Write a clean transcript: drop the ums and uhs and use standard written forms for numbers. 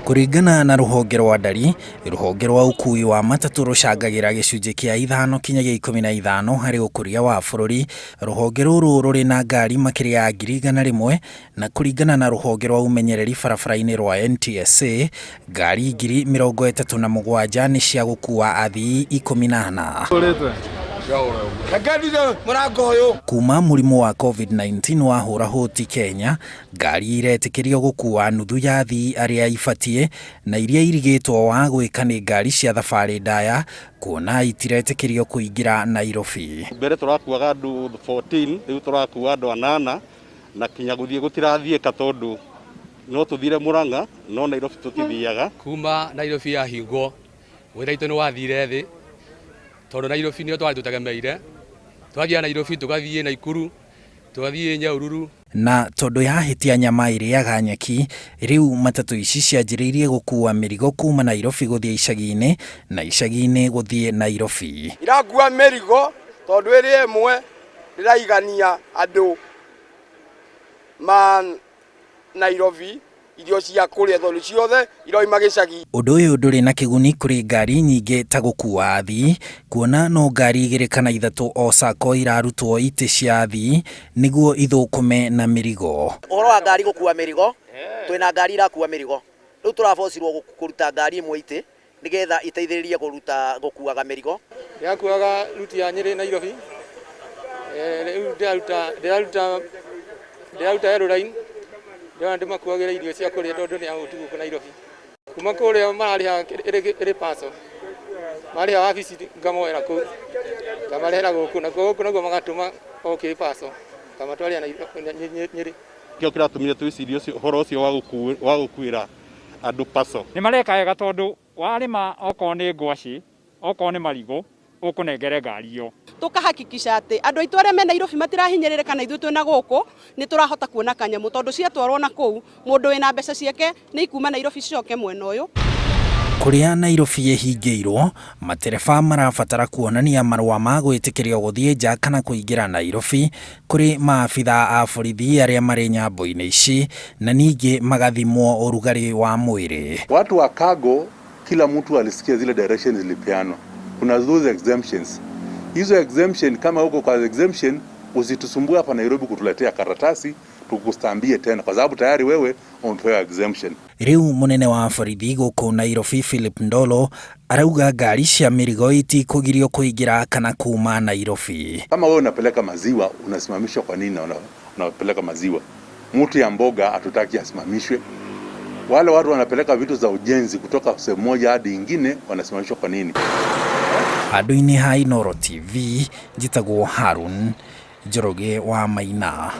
Kũringana na rũhonge rwa ndari, rũhonge rwa ũkui wa matatũ rũcangagĩra gĩcunjĩ kĩa ithano kinyagia 15 harĩ ũkũria wa bũrũri. Rũhonge rũrũ rũrĩ na ngari makĩria ya 100,000 na kũringana na rũhonge rwa ũmenyereri barabara-inĩ rwa NTSA, ngari 37,000 nĩ cia gũkua athii 14. Kuma mũrimũ wa Covid-19 wahũra hũti Kenya, ngari iretĩkĩrio gũkua nuthu ya athii arĩa ibatiĩ na iria irigĩtwo wa gwĩka nĩ ngari cia thabarĩ ndaya kuona itiretĩkĩrio kũingĩra Nairobi. Mbere tũrakuaga andũ 14, rĩu tũrakua andũ anana na kinya gũthiĩ gũtirathiĩka tondũ no tũthire Murang'a no Nairobi tũtithiaga. Kuma Nairobi yahingwo wĩra witũ nĩ wathire thĩ tondũ Nairobi nĩyo twarĩ tũtegemeire. Twathiaga Nairobi tũgathiĩ Naikuru, tũgathiĩ Nyahururu. Na tondũ yahĩtia nyama ĩrĩaga nyeki, rĩu matatũ ici cianjĩrĩirie gũkua mĩrigo kuma Nairobi gũthiĩ icagi-inĩ na icagi-inĩ gũthiĩ Nairobi. Irakua mĩrigo tondũ ĩrĩ ĩmwe ndĩraigania andũ ma Nairobi irio cia kũrĩa tondũ ciothe iroima gĩcagi. Ũndũ ũyũ ndũrĩ na kĩguni kũrĩ ngari nyingĩ ta gũkua athii, kuona no ngari igĩrĩ kana ithatũ o sacco irarutwo itĩ cia athii nĩguo ithũkũme na mĩrigo. Ũhoro wa ngari gũkua mĩrigo, twĩna ngari irakua mĩrigo, rĩu tũrabocirwo kũruta ngari ĩmwe itĩ nĩgetha iteithĩrĩrie kũruta gũkuaga mĩrigo. Ndĩrakuaga ruti ya Nyĩrĩ Nairobi, rĩu ndĩraruta ndĩraruta ndĩraruta Eroline, ndĩrona ndĩmakuagĩre irio cia kũrĩa tondũ nĩ ahũtu gũkũ Nairobi. Kuma kũrĩa mararĩha ĩrĩ parcel, marĩha wabici ngamoera kũu, ngamarehera gũkũ, nakuo gũkũ nakuo magatũma o kĩ parcel, ngamatwarĩra Nyĩrĩ. Nĩkĩo kĩratũmire twĩcirie ũhoro ũcio wa gũkuĩra andũ parcel. Nĩ mareka wega tondũ warĩma okorwo nĩ ngwacĩ, okorwo nĩ marigũ, ũkũnengere ngari ĩyo. Tũkahakikisha atĩ andũ aitũ arĩa me Nairobi matirahinyĩrĩrĩka na ithuĩ twĩna gũkũ nĩ tũrahota kuona kanyamũ tondũ ciatwarwo na kũu mũndũ wĩna mbeca ciake nĩ ikuma Nairobi cicoke mwena ũyũ. Kũrĩa Nairobi ĩhingĩirwo, matereba marabatara kuonania marũa ma gwĩtĩkĩrio gũthiĩ nja kana kũingĩra Nairobi kũrĩ maabithaa a borithi arĩa marĩ nyambo-inĩ ici na ningĩ magathimwo ũrugarĩ wa mwĩrĩ. Watu wa cargo kila mtu alisikia zile directions zilipeanwa. Kuna those exemptions. Hizo exemption kama uko kwa exemption usitusumbue hapa Nairobi kutuletea karatasi tukustambie tena kwa sababu tayari wewe umepewa exemption. Rĩu mũnene wa borithi gũkũ Nairobi Philip Ndolo arauga ngari cia mĩrigo itikũgirio kũingĩra kana kuma Nairobi. Kama wewe unapeleka maziwa unasimamishwa kwa nini? Unapeleka maziwa, mtu ya mboga hatutaki asimamishwe. Wale watu wanapeleka vitu za ujenzi kutoka sehemu moja hadi ingine wanasimamishwa kwa nini? Handũ-inĩ ha Inooro TV njĩtagwo Harun Njoroge wa Maina.